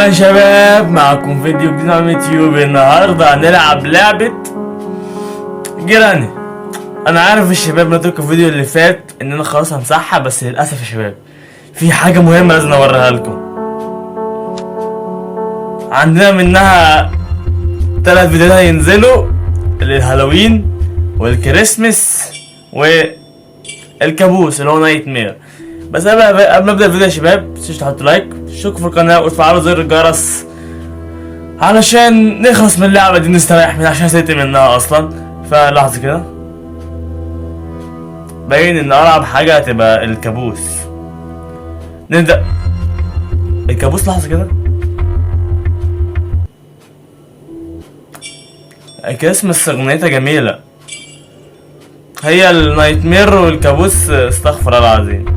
اهلا شباب، معكم فيديو جديد على اليوتيوب. النهارده هنلعب لعبة Granny. انا عارف الشباب ما تركوا الفيديو اللي فات ان انا خلاص همسحها، بس للاسف يا شباب في حاجة مهمة لازم اوريها لكم. عندنا منها 3 فيديوهات هينزلوا للهالوين والكريسماس والكابوس اللي هو nightmare. بس قبل ما ابدا الفيديو يا شباب متنسوش تحطوا like، تشتركوا في القناة وتفعلوا زر الجرس علشان نخلص من اللعبة دي نستريح منها، عشان زهقت منها اصلا. فلحظه كده، باين ان العب حاجة هتبقى الكابوس. نبدا الكابوس. لحظة كده، الكريسماس اغنيتها جميلة، هي ال nightmare والكابوس. استغفر الله العظيم.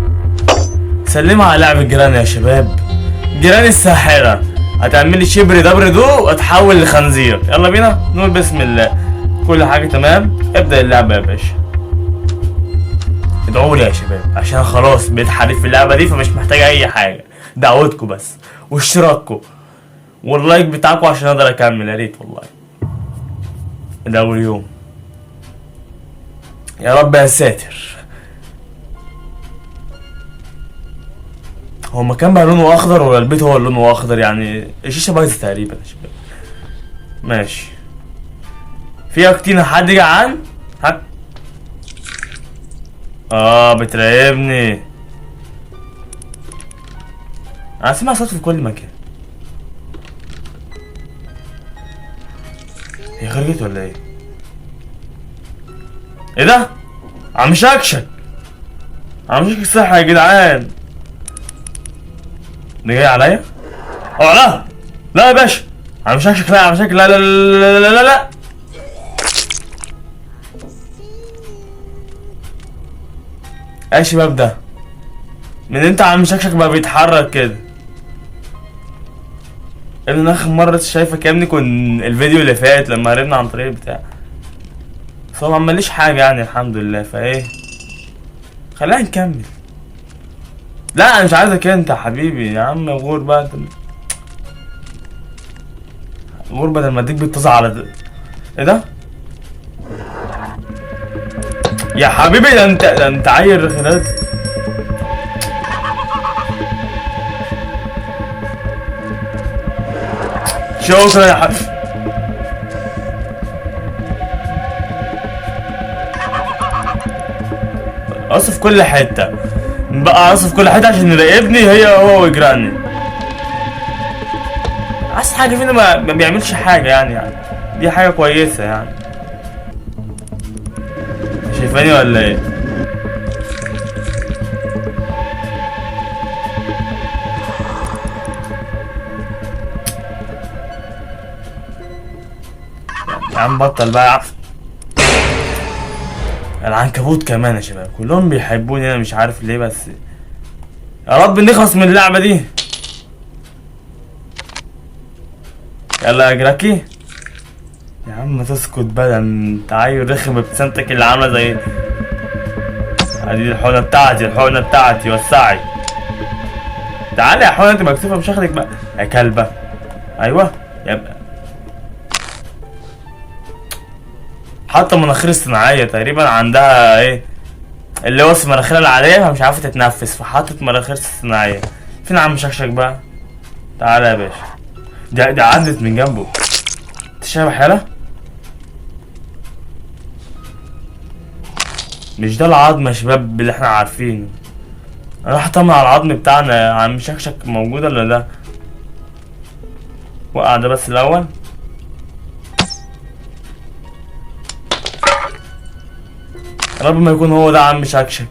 سلموا على لعبة Granny يا شباب، Granny الساحرة. هتعملي شبري دبر دو واتحول لخنزير. يلا بينا نقول بسم الله. كل حاجة تمام، ابدأ اللعبة يا باشا. ادعوا لي يا شباب عشان خلاص بقيت حريف في اللعبة دي، فمش محتاج اي حاجة، دعوتكم بس واشتراككم وال like بتاعكم عشان اقدر اكمل. يا ريت والله، ده اول يوم. يا رب يا ساتر. هو المكان بقى لونه اخضر ولا البيت هو اللي لونه اخضر؟ يعني الشاشة بايظة تقريبا يا شباب. ماشي، في كتير. حد جعان؟ حد؟ بتراقبني. انا سامع صوت في كل مكان. هي خرجت ولا ايه؟ ايه ده؟ عم شكشك، عم شكشك صح يا جدعان. ده جاي عليا؟ لا لا يا باشا، عم شكشك، لا عم شكشك، لا لا لا لا لا لا. ايه يا شباب ده؟ من انت عم شكشك بقى بيتحرك كده؟ ابني اخر مرة شايفك يا ابني كن الفيديو اللي فات لما هربنا عن طريق بتاع، بس هو ما عمليش حاجة يعني الحمد لله. فايه، خلينا نكمل. لا انا مش عايزك انت يا حبيبي يا عم، غور بقى انت، غور بدل ما اديك بالطازة على ده. ايه ده يا حبيبي؟ ده انت، ده انت عيل خلال. شكرا يا حبيبي. اصف في كل حتة بقى، اصف في كل حتة عشان يراقبني هي هو وجراني. عايز حاجة فينا ما بيعملش حاجة يعني دي حاجة كويسة يعني. شايفاني ولا ايه؟ يا عم بطل بقى. العنكبوت كمان يا شباب كلهم بيحبوني انا مش عارف ليه، بس يا رب نخلص من اللعبة دي. يلا يا جراكي يا عم تسكت بقى، انت عيل رخم ابتسامتك اللي عاملة زي ادي. الحقنة بتاعتي، الحقنة بتاعتي، وسعي. تعالي يا حقنة، انت مكسوفة مش هاخدك بقى يا كلبة. ايوه يا بقى. حتى مناخير اصطناعية تقريبا عندها ايه اللي هو مناخيرها العادية فمش عارفة تتنفس، فحطت مناخير اصطناعية. فين عم شكشك بقى؟ تعالى يا باشا. دي عدت من جنبه. انت شايف حالة؟ مش ده العظم يا شباب اللي احنا عارفينه. انا راح اطمن على العظم بتاعنا. عم شكشك موجود ولا ده؟ وقع ده بس الاول. يا رب ما يكون هو ده عم شكشك.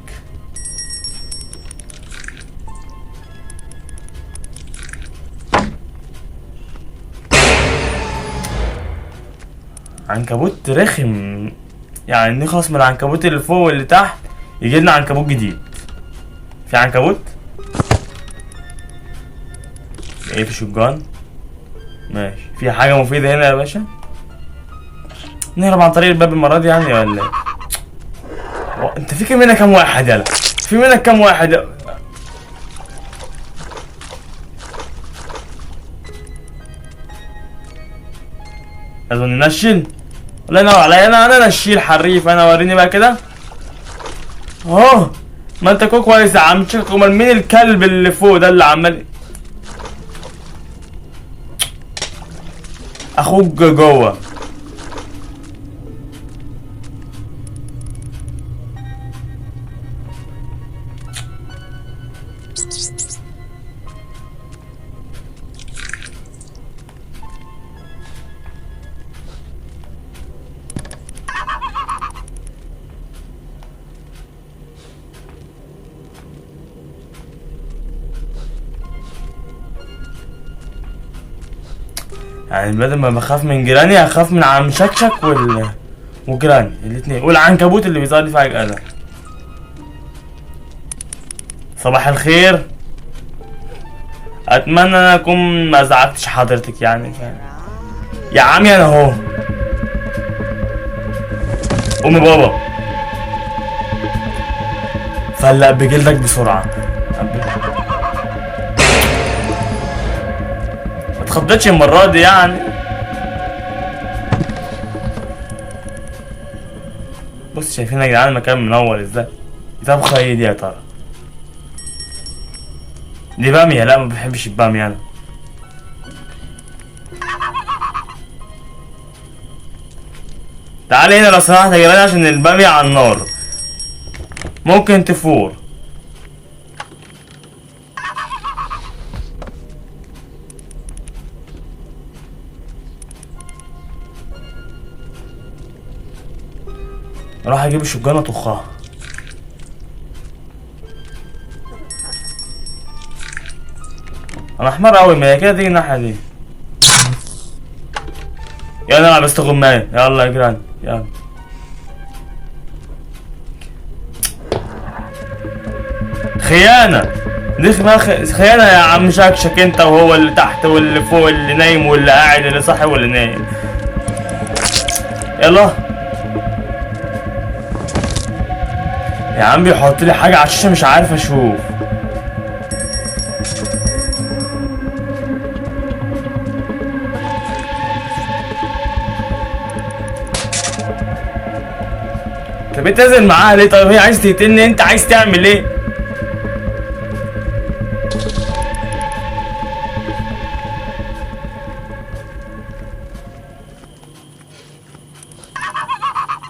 عنكبوت رخم يعني. نخلص من العنكبوت اللي فوق واللي تحت يجي لنا عنكبوت جديد. في عنكبوت ايه؟ في شجان. ماشي، في حاجة مفيدة هنا يا باشا؟ نهرب عن طريق الباب المرة دي يعني ولا ايه؟ انت في منك كام واحد؟ يلا في منك كام واحد؟ لازم ننشل. الله ينور عليا، انا نشيل حريف. انا وريني بقى كده اهو. ما انت كويس يا عم شيخ. امال مين الكلب اللي فوق ده اللي عمال؟ اخوك جوه. يعني بدل ما بخاف من جيراني اخاف من عم شكشك وجيراني الاثنين، والعنكبوت اللي بيظهر لي فجأة ده. صباح الخير، اتمنى ان انا اكون ما ازعجتش حضرتك يعني. يا عمي انا اهو. قوم بابا فلق بجلدك بسرعة. ما اتخضيتش المرة دي يعني. بص شايفين يا جدعان المكان منور ازاي؟ طبخة ايه دي يا ترى؟ دي بامية؟ لا ما بحبش البامية انا. تعالي هنا لو سمحت يا جدعان عشان البامية على النار ممكن تفور. راح اجيب الشجانة اطخها. انا احمر قوي، ما هي كده تيجي الناحية دي. يلا نلعب استغماية، يلا يا جيران يلا. خيانة دي خيانة يا عم شكشك، انت وهو اللي تحت واللي فوق، اللي نايم واللي قاعد، اللي صاحي واللي نايم. يلا يا عم بيحط لي حاجة على الشاشة مش عارف اشوف. طب انت نازل معاها ليه؟ طيب هي عايز تقتلني، انت عايز تعمل ايه؟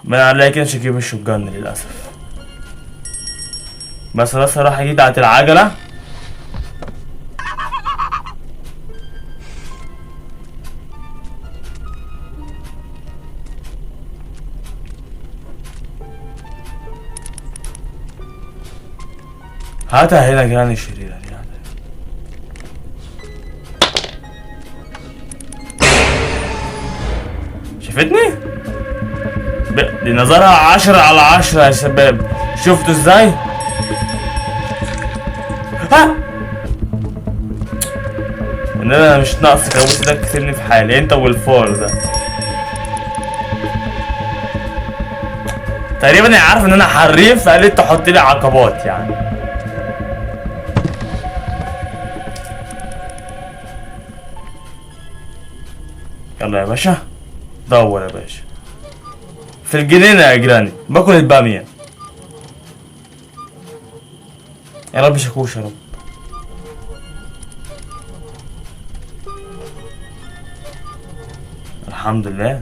ما عليا كده مش هجيب الشوتجن للاسف. بس خلاص هروح اجيب بتاعت العجلة. هاتها هنا جيران الشريرة دي، هاتها. شافتني؟ دي نظرها 10 على 10 يا شباب، شفتوا ازاي؟ ها؟ والنبي انا مش ناقص كابوس ده، كسبني في حالي انت والفار ده. تقريبا هي عارفه ان انا حريف فقالت تحط لي عقبات يعني. يلا يا باشا دور يا باشا في الجنينة يا جيراني، باكل البامية. يا رب شاكوش يا رب. الحمد لله.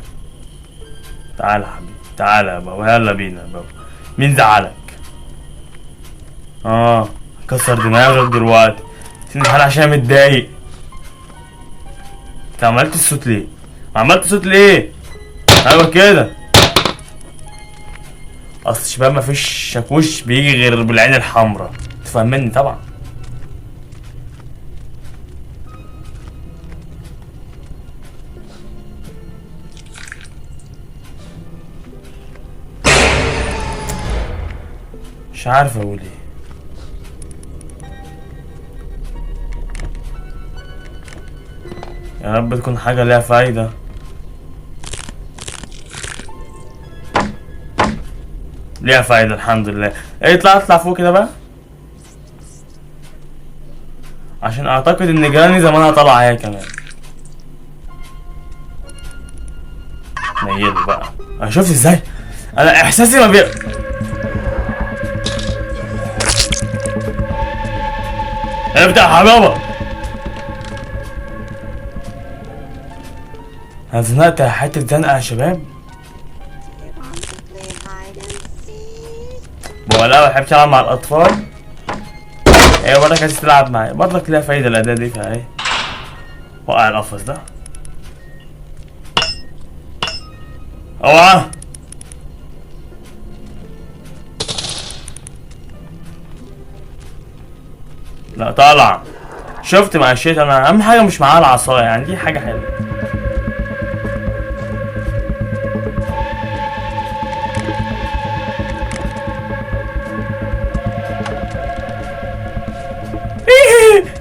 تعال يا حبيبي، تعال يا بابا، يلا بينا يا بابا. مين زعلك؟ كسر دماغك دلوقتي سيبني عشان متضايق. انت عملت الصوت ليه؟ عملت صوت ليه؟ ايوه كده. اصل شباب مفيش شاكوش بيجي غير بالعين الحمراء، تفهمني طبعا. مش عارف اقول ايه. يا رب تكون حاجة ليها فايدة. ليها فايدة الحمد لله. اطلع اطلع فوق كده بقى، عشان اعتقد ان جيراني زمانها طالعة هي كمان. نيله بقى. انا شفت ازاي؟ انا احساسي ما بي افتح يا حبابة. انا اتزنقت حتة زنقة يا شباب. ولا ما بحبش العب مع الاطفال. ايوه برضك عايز تلعب معايا، برضك ليها فايدة الأداة دي. فايه وقع القفص ده. اوعى لا طالع. شفت مع الشيت انا اهم حاجة مش معاها العصاية، يعني دي حاجة حلوة.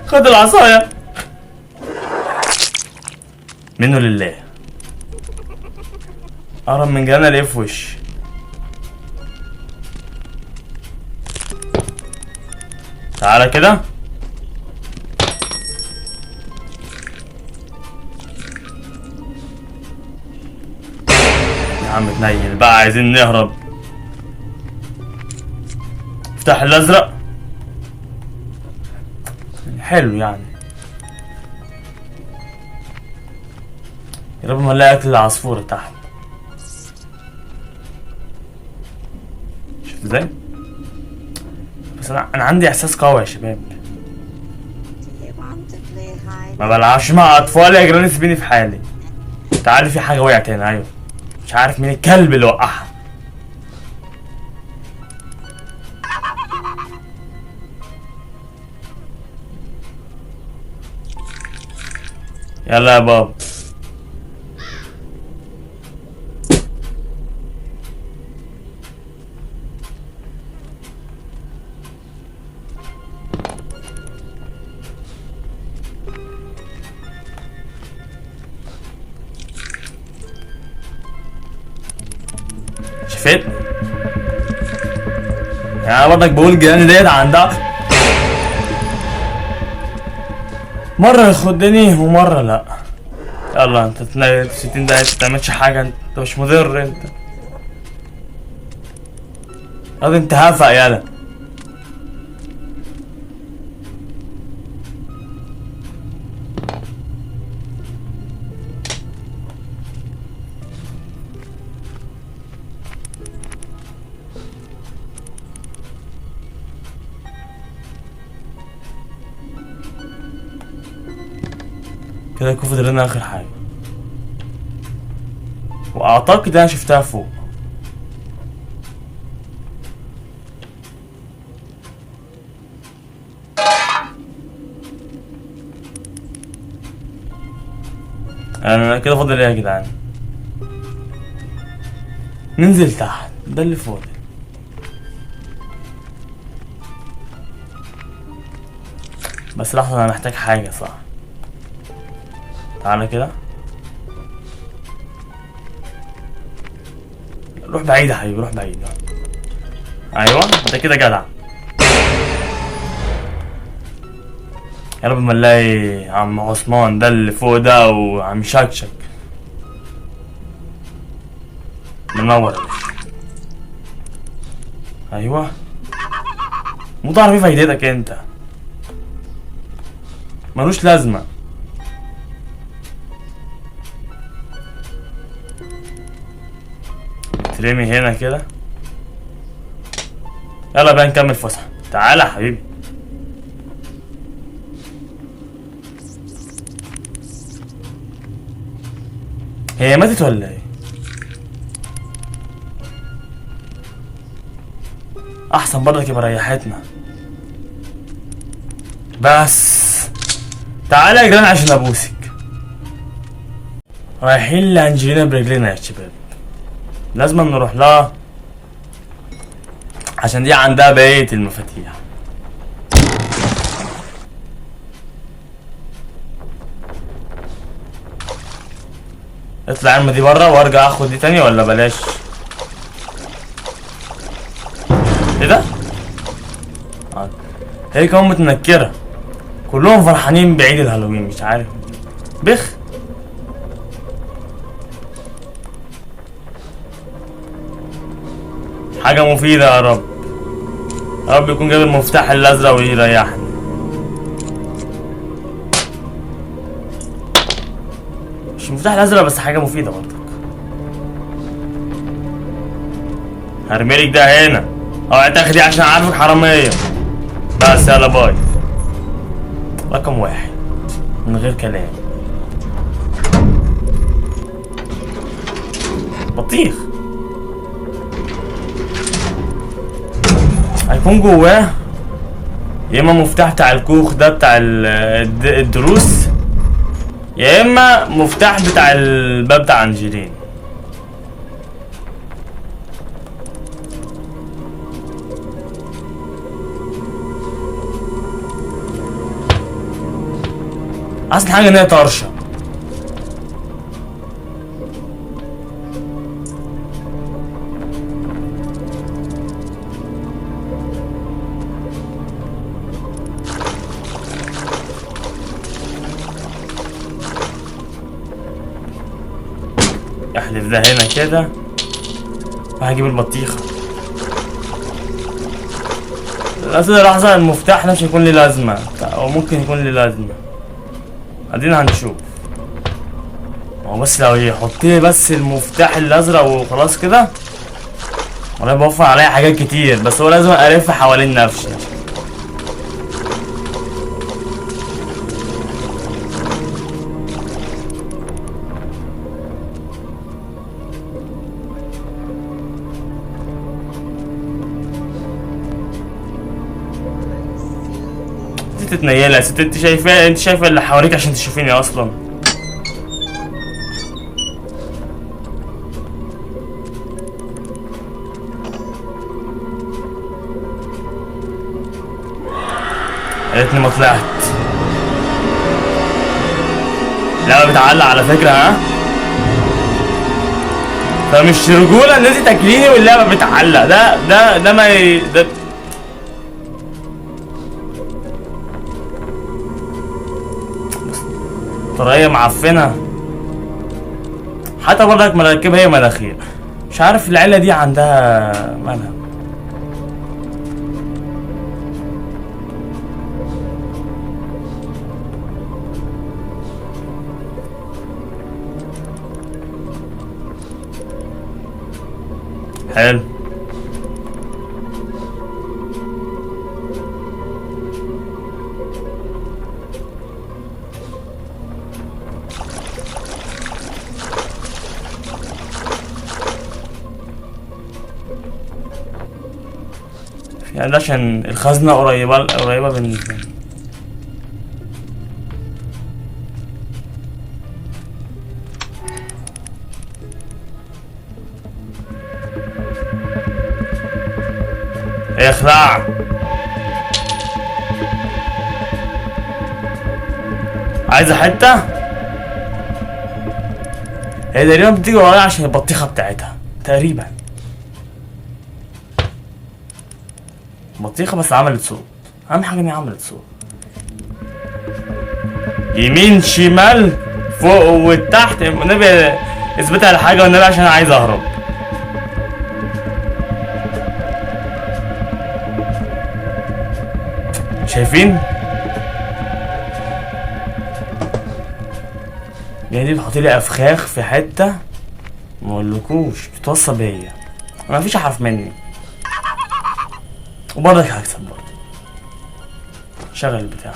خد العصاية منه لله. قرب من جانا ليه في وش. تعالى كده. يا عم تنيل بقى، عايزين نهرب. افتح الازرق. حلو يعني. يا رب ما نلاقي اكل العصفورة تحت. شفت ازاي؟ بس انا عندي احساس قوي يا شباب. ما بلعبش مع اطفال يا جيران، سيبيني في حالي. تعالي في حاجة وقعت هنا. ايوه مش عارف مين الكلب اللي وقعها. يلا يا بابا. شفت؟ يعني انا برضك بقول جيراني ديت عندها مرة يخدني ومرة لا. يلا انت تلاقي 60 دقيقة ما تعملش حاجة، انت مش مضر انت. ادي انت هفق يالا. كده يكون فاضل لنا اخر حاجة، واعتقد انا شفتها فوق. انا كده فاضل ايه يا جدعان؟ ننزل تحت، ده اللي فاضل. بس لحظة انا محتاج حاجة صح. تعالى كده، روح بعيد يا حبيبي، روح بعيد. ايوه انت كده جدع. يا رب ما نلاقي عم عثمان ده اللي فوق ده وعم شكشك. منور يا باشا. ايوه مو تعرف ايه فايدتك انت، ملوش لازمه. ترمي هنا كده. يلا بقى نكمل فسحة. تعالى يا حبيبي. هي ماتت ولا ايه؟ احسن برضك يبقى ريحتنا. بس تعالى يا جدعان عشان ابوسك. رايحين لانجلينا برجلينا يا شباب، لازم نروح لها عشان دي عندها بقية المفاتيح. اطلع ارمي دي بره وارجع اخد دي تاني ولا بلاش؟ ايه ده؟ هي كمان متنكرة، كلهم فرحانين بعيد الهالوين مش عارف. بخ. حاجة مفيدة يا رب. يا رب يكون جايب المفتاح الازرق ويريحني. مش المفتاح الازرق بس حاجة مفيدة برضك. هرميلك ده هنا، اوعي تاخدي عشان عارفك حرامية. بس يلا باي. رقم 1 من غير كلام. بطيخ هيكون جواه يا اما مفتاح بتاع الكوخ ده بتاع الدروس، يا اما مفتاح بتاع الباب بتاع انجلين. احسن حاجة ان هي طرشه. احذف ده هنا كده وهجيب البطيخه. لحظة، المفتاح ده مش هيكون ليه لازمه، او ممكن يكون ليه لازمه، ادينا هنشوف. هو بس لو يحط لي بس المفتاح الازرق وخلاص كده، والله بوفر عليا حاجات كتير، بس هو لازم الف حوالين نفسي. تتنيلها يا ست، انت شايفاه، انت شايفه اللي حواليك عشان تشوفيني اصلا. يا ريتني ما طلعت. لا بتعلق على فكرة، ها؟ فمش رجوله ان انت تاكليني واللعبة بتعلق. ده ده ده ما ي... ده طريقة معفنة. حتى برضك مركبة هي مناخير، مش عارف العيلة دي عندها مالها. حلو. يعني ده عشان الخزنة قريبة قريبة بالنسبة لي. اخلع. عايزة حتة؟ هي تقريبا بتيجي ورايا عشان البطيخة بتاعتها تقريبا. بطيخة بس عملت صوت، أهم حاجة إن هي عملت صوت. يمين شمال فوق وتحت، النبي اثبتها على حاجة والنبي عشان أنا عايز أهرب. شايفين؟ يعني دي بتحط لي أفخاخ في حتة ما أقولكوش، بتوصى بيا، ما فيش أحرف مني. وبرضك هكسب برضه. شغل البتاع.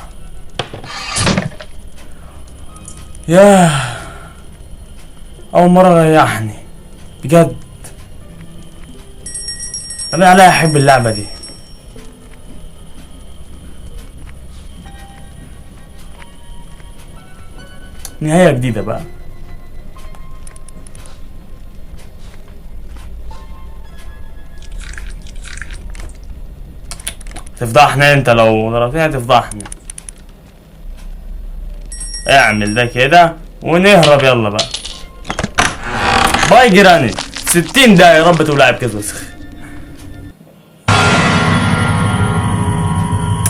ياه، أول مرة ريحني بجد. أنا عليا أحب اللعبة دي. نهاية جديدة بقى. تفضحنا انت لو ضربتني هتفضحني. اعمل ده كده ونهرب. يلا بقى باي جيراني. 60 ده يا رب تولع بكده وسخ.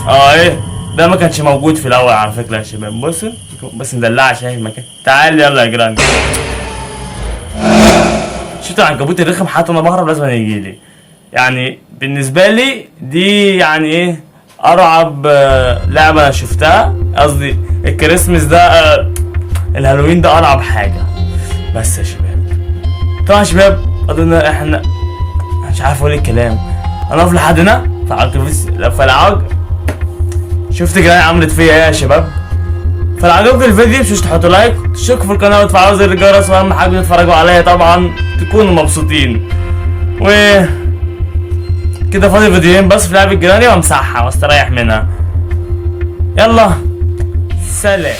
ايه ده ما كانش موجود في الاول على فكرة يا شباب. بص بس ندلعها عشان المكان. تعال يلا يا جيراني. شفتوا العنكبوت الرخم؟ حتى انا بهرب لازم يجي لي. يعني بالنسبة لي دي يعني ايه ارعب لعبه انا شفتها. قصدي الكريسماس ده، الهالوين ده ارعب حاجة. بس يا شباب، طبعا يا شباب اظن احنا مش عارف اقول الكلام. انا اقف لحد هنا. فالعج شفت Granny عملت فيا ايه يا شباب. فلو عجبكم الفيديو مش تحطوا like، تشتركوا في القناة وتفعلوا زر الجرس، واهم حاجة تتفرجوا عليا طبعا تكونوا مبسوطين. و كده فاضل فيديوهين بس في لعبة Granny وامسحها واستريح منها. يلا سلام.